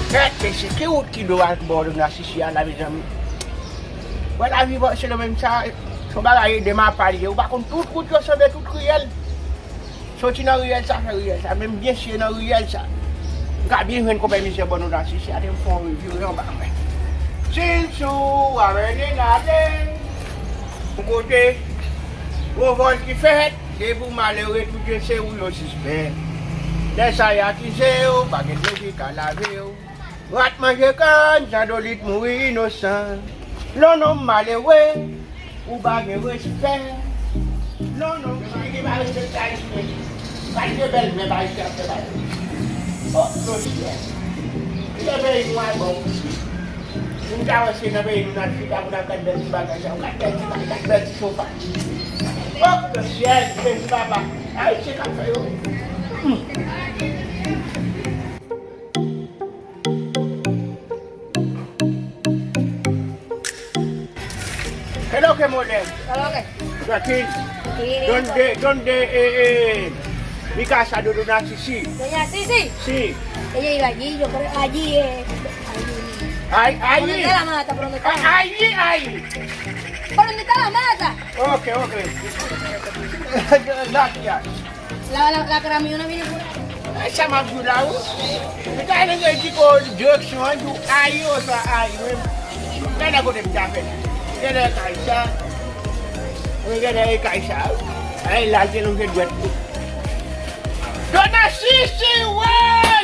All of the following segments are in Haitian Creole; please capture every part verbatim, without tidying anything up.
Kèt, mesye, ki wout ki dwat bò Dona Sisi a la, mezanmi? Wè, lavi bò, se nan menm sa, se yon bagay de ma pale. Ou pa konn tout wout yo sanble tout riyèl. Soti nan riyèl sa, fè riyèl sa. Menm byen si e nan riyèl sa. M ka byen jwenn konpè mizè bò Dona Sisi a, te m fè yon revire anba mwen. Sinsou, avè Denale. Yon kote, yon vòl ki fèt, depi w malere, tout je se ou yo sispèk. Lè sa y akize w, pa gen dlo ki ka lave w. Rat manje kann, Jandolit mouri inosan. Lè w nonm malere, ou pa gen respè. Lè w nonm ki pa respekte Ayisyen. Kalite bèl vèb Ayisyen ap fè bay. O, Senyè. Ki lè peyi nou al bon. Moun ka wè se nan peyi nou n al chita pou n ap gad bèl ti bagay sa yo. Gad bèl ti bagay, gad bèl ti sofa. O, Senyè, Jezi papa. Ayisyen k ap fè yo. Hmm. Hello, Kemolè. Hello, guys. Trankil. Tranquille. Donde, donde, eh, eh, mi casa de Dona Sisi? Doña Sisi. Sí. Ella iba allí, yo creo, allí, eh, allí. Ay, ay. Por donde está la mata, por donde está la mata. Ay, ay. Por donde está la mata. Ok, ok. Gracias. La, la, la caramellona viene por ahí. Ay, sa m ap di w la, wi. Li ka ale gen di ko direksyon an, di w ayi oswa ayi, wi. Gade kote m ta fè. Gade kay sa. Wi, gade kay sa. Ay, la, l te lonje dwèt li. Dona Sisi, woy!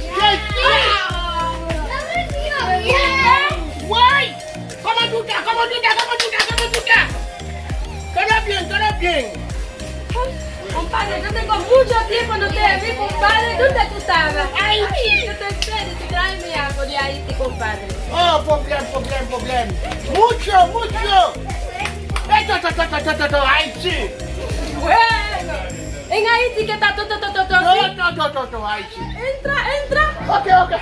Sisi! Woy! Kòman tout a? Kòman tout a? Kòman tout a? Kòman tout a? Todo bien, todo bien. Compadre, yo tengo mucho tiempo no te vi, compadre. ¿Dónde tú estabas? Ay, sí. Yo te espero, tú tráeme algo de Haití, compadre. Oh, problem, problem, problem. Mucho, mucho. Eh, to, to, to, Haití. Bueno. En Haití que está to, to, to, to, to, sí. To, to, to, to, to, Haití. Entra, entra. Ok, ok.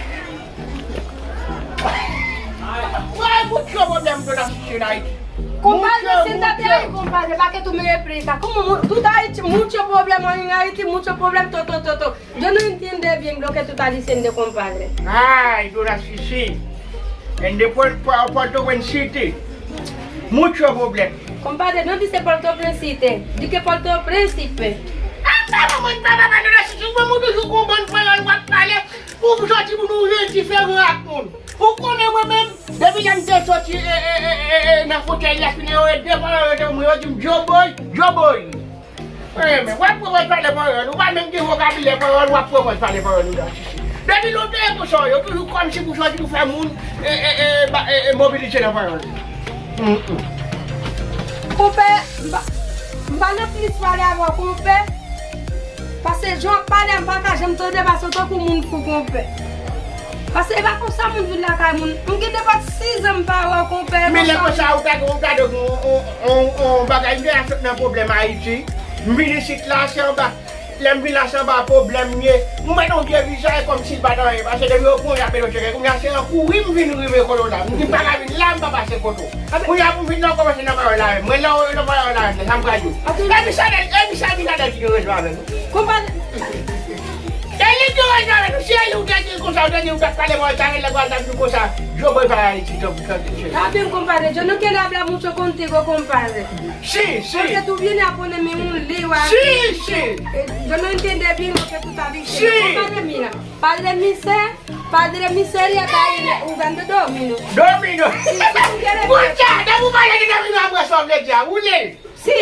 Wè, mucho problem, Dona Sisi, Haití. Compadre, siéntate ahí, compadre, para que tú me expliques. ¿Cómo mu-, tú estás ahí, mucho problema en Haití, mucho problema, to, to, to, to? Yo no entiendo bien lo que tú estás diciendo, compadre. Ay, Dona Sisi. En de Puer-, Puer-, Puerto Príncipe. Mucho problem. Compadre, no dice Puerto Príncipe, di que Puerto Príncipe. Ah, pa manman, pa papa, Dona Sisi, mwen, mwen toujou gon bann panyòl w ap pale. Ou soti pou nou jen diferan ak moun. Ou konnen mwen menm, depi lè m te soti, e, e, e, e, e, nan fwontyè Ilas Mineyo, e de panyòl yo te mwen, yo di m, Joboy, Joboy. Mwen renmen, w ap pran pòz pale panyòl, ou pa menm gen vokabilè panyòl, w ap pran pòz pale panyòl, ou dan sisi. Depi lontan e konsa w ye, ou toujou kòmsi pou soti pou fè moun, e, e, e, ba, e, e, mobilize nan panyòl. Mm, mm. Konpè, m pa, m pa nan plis pale avè w, konpè. Paske jan w ap pale a, m pa ka janm tande, paske w tankou moun fou, konpè. Paske e pa konsa moun vin lakay moun. M gen depi sizan m pa wè w, konpè. Men lè konsa, ou ta, ou ta dwe gen yon, yon, yon, yon bagay, m te sot nan pwoblèm Ayiti. M vin isit la, se anba, lè m vin la, se anba pwoblèm m ye. M wè yon vye vizaj kòmsi l pa t anyen, paske depi yo pran w, y ap mete w tcheke. Kounye a, se an kouri m vin rive kote w la. M di m pa ka vin la, m pa pase kote w. Kounye a pou m vin la, w kòmanse nan pawòl la menm. Mwen la, w nan pawòl la menm, sa m pral di w. Epi Chanèl, epi sa di Chanèl ki gen rezon avè nou. Konpè. E li gen rezon avè nou. Si e li ou te di l konsa, ou te di ou t ap pale pawòl Chanèl, lè pawòl t ap di w konsa, Joboy pa Ayiti, tanpri, tanpri, mesye. Tabi m, konpè, yo no quiere hablar mucho contigo, compadre. Sí, sí. Porque tú vienes a ponerme un lío aquí. Sí, sí. Eh, yo no entiendo bien lo que tú estás diciendo. Sí. Compadre, mira, padre Michel, Padre Miseria está ahí jugando dominó. Dominó. Si, si tú quieres. Mucha, depi w pale de dominó, apre sa w vle di a, ou lè l. Si,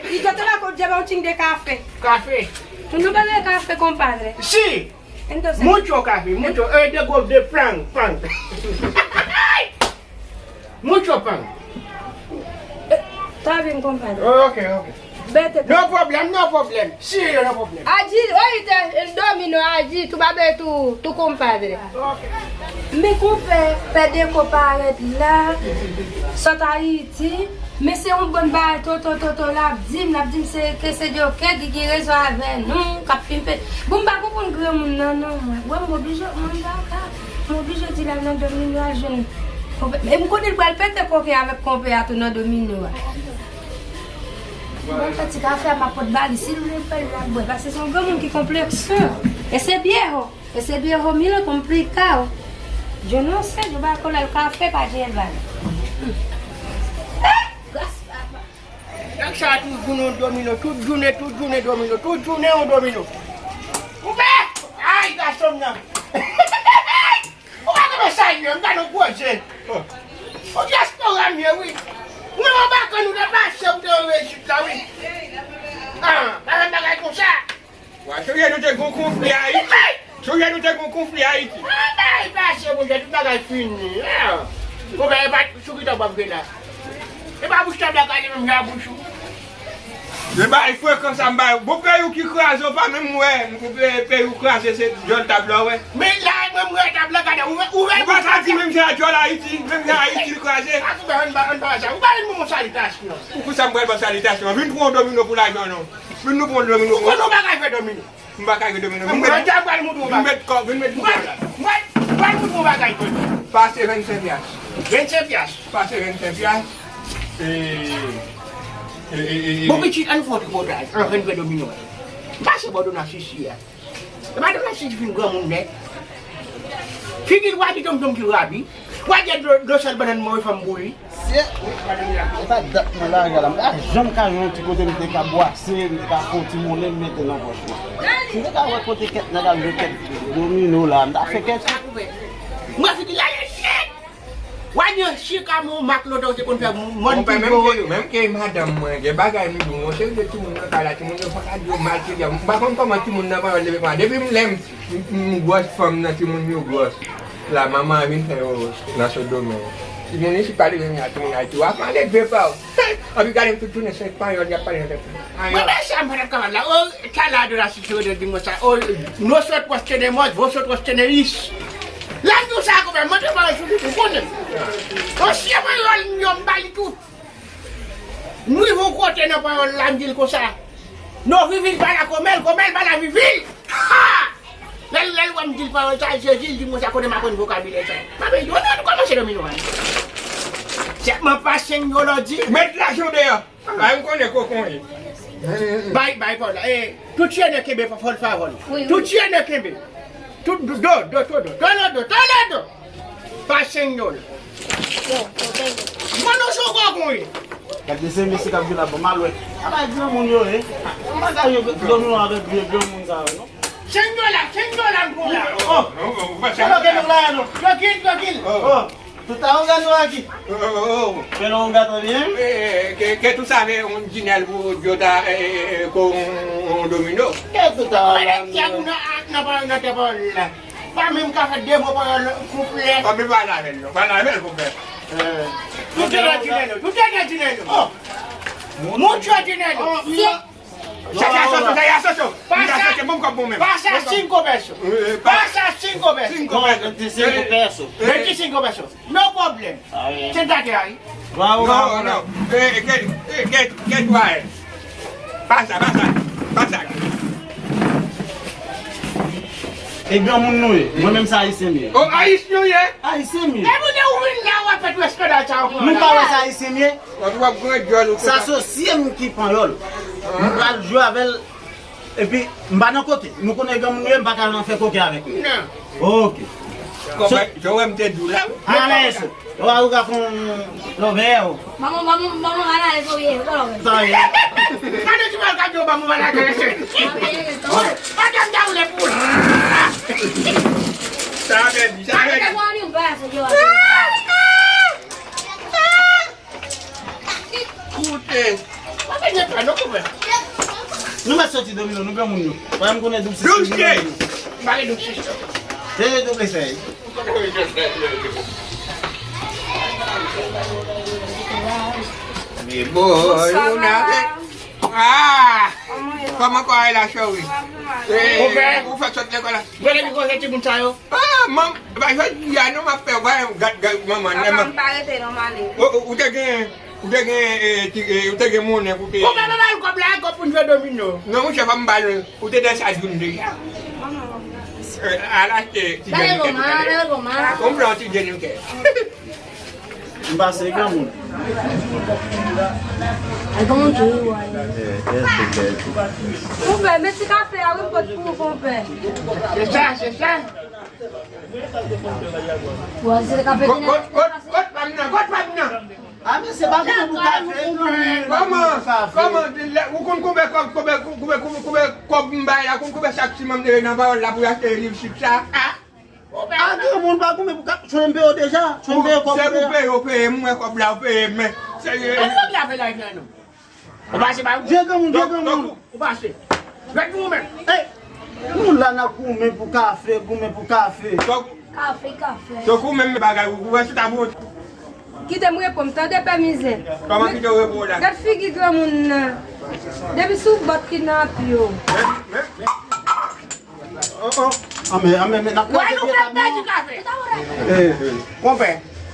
y yo te va llevar un chin de café. Café. Tú no bebes café, compadre. Sí. Entonces. Mucho café, mucho, eh, de go, de pan, pan. Mucho pan. Eh, está bien, compadre. Ok, ok. Vete. No problem, no problem. Sí, no problem. Allí, oíste, el dominó, allí, tú vas a ver tu, tu compadre. Ok. Men konpè, pè Deko parèt la, sot Ayiti, men se yon bann bagay toto, toto, l ap di m, l ap di m se ke se Dyoke ki gen rezon avè nou, k ap pimpe. Bon, m pa konprann granmoun nan, non, mwen. Wè, m oblije, mwen, m pa ka, m oblije di l al nan domino, al jwenn konpè. E m konnen l pral pete koken avèk konpè a tou nan domino a. Bon, fè ti kafe a, m ap pot ba li. Si l vle bwè, l ap bwè. Paske se yon granmoun ki konplekse. E se viejo. Ese bie Romilo complicado. Yo no sé, yo va a colar café para llevar. Nèg sa tou jounen yon domino, tout jounen, tout jounen domino, tout jounen yon domino. Ou mè! Ay, gason m nan! Ou pa konn sa l ye, m ta nan koze. O dyaspora m ye, wi. Mwen anba kan nou te pase, ou te rejit la, wi. Ah, pa fè m bagay konsa. Wa, sonje nou te gon konfli Ayiti. Sonje nou te gon konfli Ayiti. Ah, bay pase, monchè, tout bagay fini. Ah. Konpè, e pa sou ki tab w ap jwe la. E pa bouch tab la ka li menm jan bouch ou. E bay frekan sa m bay. Bon, peyi w ki kraze, w pa menm wè. Pe-, peyi w kraze, se djòl tab la, wè. Men la, mwen, m wè tab la, gade, ouvè, ouvè. Ou pa ka di menm jan djòl Ayiti, menm jan Ayiti l kraze. Ah, konpè, ann ba, ann ba sa. Ou pa vin pou yon salitasyon. Pou ki sa m pral ba salitasyon? Vin pou yon domino pou lajan, non. Vin nou pou yon domino. Ou konn yon bagay fè domino? M pa ka jwe domino. Mwen, mwen, mwen pral montre w bagay. Vin met kò, vin met kò la. Mwen, mwen pral montre w bagay, Tony. Pase vennsenk pyas. Vennsenk pyas. Pase vennsenk pyas. E, e, e, e, e. Bon, pitit, ann fè yon tripotay. Ann, ann jwe domino. Pase bò Dona Sisi a. E pa Dona Sisi fin granmoun nèt. Figi l rabi, tonmtonm ki rabi. Wa gen dlo, dlo sèl bannann move fanm pou li. Se, e pa dat mwen lage la, m pa janm ka jwenn yon ti kote m te ka bwase, m te ka fè yon ti monnen m mete nan pòch mwen. Si m te ka wè kote kèk nèg ap jwe kèk domino la, m ta fè kèk. Mwen figi la, ye shit! Wa gen chika mon mak lontan ou te konn fè mòn. Konpè, menm ke, menm ke madanm mwen, gen bagay m di w, yon seri de timoun nan kay la, timoun yo pa ka di yo maltrete. M pa konn kòman timoun nan panyòl leve pran. Depi m lè m M, m gwòs fanm nan timoun yo gwòs. La, manman an vin fè yo nan Sendomeng. Timoun isit pa leve menm jan timoun Ayiti. W ap pale de pa w. Anpi gade m tout jounen se panyòl y ap pale nan tèt mwen. Mwen, men sa m pa t ap kapab la. O, talè a de la sisirede di mwen sa. O, nosotros tenemos, vosotros tenéis. Lè m di w sa, konpè, mwen te pale sou li, ou konnen. O, si e panyòl m yo, m ba li tout. M rive yon kote nan panyòl la, m di l konsa. No vivir para comer, comer para vivir. Ha! Lè l, lè l wè m di l pawòl sa, l sezi, l di m konsa, kote m aprann vokabilè sa? M ap di, o non, nou kòmanse domino a. Sèlman pa senyo lò di. Met lajan deyò. Ay, m konnen kokon ye. Bay, bay pawòl la. E, tu tienes que ver, por favor. Wi, wi. Tu tienes que ver. Tout do, do, todo, todo, todo, todo. Pa senyo la. Yo, yo, thank you. Mano sou kokon ye. Gade se mesye k ap jwe la, bon, m al wè. A bay granmoun yo, e. M pa ka jwe domino avèk vye granmoun sa yo, non. Senyo la, senyo la, m pran la. Oh, oh, oh, oh, oh. Tranquille, tranquille. Oh. Tout a ou gade aki. Oh, oh, oh. Pero un gato bien. Eh, eh, que, que tú sabes un dinero yo da, eh, eh, eh, con un domino. Que tú estás hablando? Nan, nan, nan, nan, nan, Pa menm ka fè de mo panyòl konplè. Konbyen pale avè l non? Pale avè l konplè. Tout se nan dinè nou. Tout se nan dinè nou. Oh. Moun yo dinè nou. Oh, sa se asosyo, sa se asosyo. Pasa, pasa cinco pesos. Pasa cinco pesos. Cinco pesos. Veinticinco pesos. Veinticinco pesos. No problem. Sentate a wi. Bravo, bravo. Non, non. Eh, eh, que, eh, que, que tú haces? Pasa, pasa, pasa. E granmoun nou ye. Mwen menm se ayisyen m ye. O, ayisyen w ye? Ayisyen m ye. E moun yo ou vin la w ap fè tou eskandal sa yo. Nou pa wè se ayisyen m ye? Sa sosye m ki panyòl. M pral jwe avè l. Epi, m pa nan kote. Nou konnen granmoun yo ye, m pa ka al nan fè koke avèk yo. Non. Ok. Kòman, jan w wè m te di w la, wi. Ann ale sou. Ou a, ou ka fè yon lòvè ou. Manman, manman, manman, ann ale sou ye, ou lòvè. Sa ye. Gade ti mal gade yo, manman, ann ale sou. Gade m ta woule pou. Sa a bèbi, sa a bèbi. Gade m wè yon bas, yo. Koute. Pa gen pè non, konpè. Nou mèt soti domino, nou granmoun yo. Wè m konnen doub sistèm. Doub sistèm. Pa gen doub sistèm. Se doub sistèm. Mwen bon, yon avèk. Ah! Kòman kò a ye la, cheri? Eh, ou fèk sot lekòl la? Mwen te di konsa timoun sa yo. Ah, manm, ba jodi a non m ap fè, wè, gad, gad, manman, papa, m pa rete non, m ale. Ou, ou, ou te gen, ou te gen, eh, ti, eh, ou te gen monnen pou te. Ou pa, pa ba l kòb la, kòb pou n jwe domino. Non, monchè, pa m ba l, ou te desann youn deja. Eh, al achte ti jènikè tout alè. Ou m pran ti jènikè. M pase granmoun. Ay, granmoun ki wi, wè. Konpè, men ti kafe a, wi, m pot pou ou, konpè. Se sa, se sa. Wè, se kafe ki nan. Kot, kot, kot pa m nan, kot pa m nan. A, men se pa goumen pou kafe. Kòman, kòman, ou konn konbyen kòb, konbyen, konbyen, konbyen, konbyen kòb m bay la, konn konbyen chak ti manm de nan pawòl la pou achte liv chip sa? A, granmoun pa goumen pou kafe, chonje m peye w deja, chonje m peye kòb ou deja. Se pou peye, ou peye m, mwen kòb la, ou peye m, men. Se, e, kòb la fè la, non. Ou pase pa ou. Vye granmoun, vye granmoun. Ou pase. Ret pou ou menm. Ey, nou la n ap goumen pou kafe, goumen pou kafe. Kafe, kafe. Tankou menm bagay, ou wè si ta bon. Kite m reponn, tande pè mizè. Kòman kite w reponn la? Gad figi granmoun nan. Depi sou bòt ki nan pye w. Men, men, men. Oh, oh. Anmè, anmè, men n ap kraze pye la, non. Wè, nou fè pèdi kafe. Eh, eh. Konpè,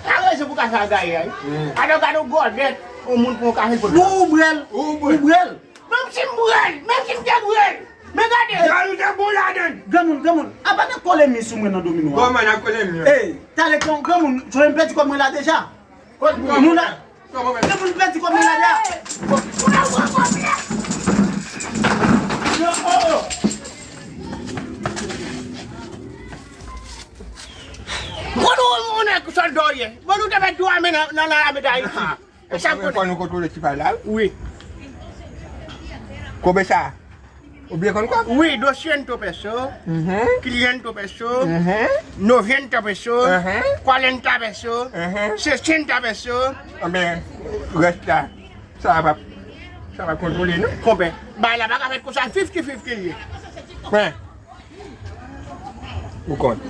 pa rezon pou kafe a gaye a, wi. Alò, gade yon gòdèt, yon moun pran yon kafe pou ou bwè l. Ou bwè l. Ou bwè l. Menm si m bwè l, menm si m te bwè l. Men gade. Gade, ou te bon ladan l. Granmoun, granmoun, apa n ap kole mi sou mwen nan domino a? Kòman n ap kole mi a? Ey, talè granmoun, jwenn pèdi kòb mwen la deja. Nou la. Depi nou pèdi kòb nan lari a. Bon, nou, nou nèg sòlda w ye. Bon, nou te fèt twa men nan, nan, nan lame d Ayiti. E sa m konnen. Fò nou kontwole ti pay la, wi. Wi. Konbyen sa? Ou byen konn kòb? Wi, doscientos pesos, quinientos pesos, noventa pesos, cuarenta pesos, sesenta pesos. Anben, rès la, sa va, sa va kontwole, non? Konpè, bagay la pa ka fèt konsa, fifty fifty l ye. Mwen, ou konn.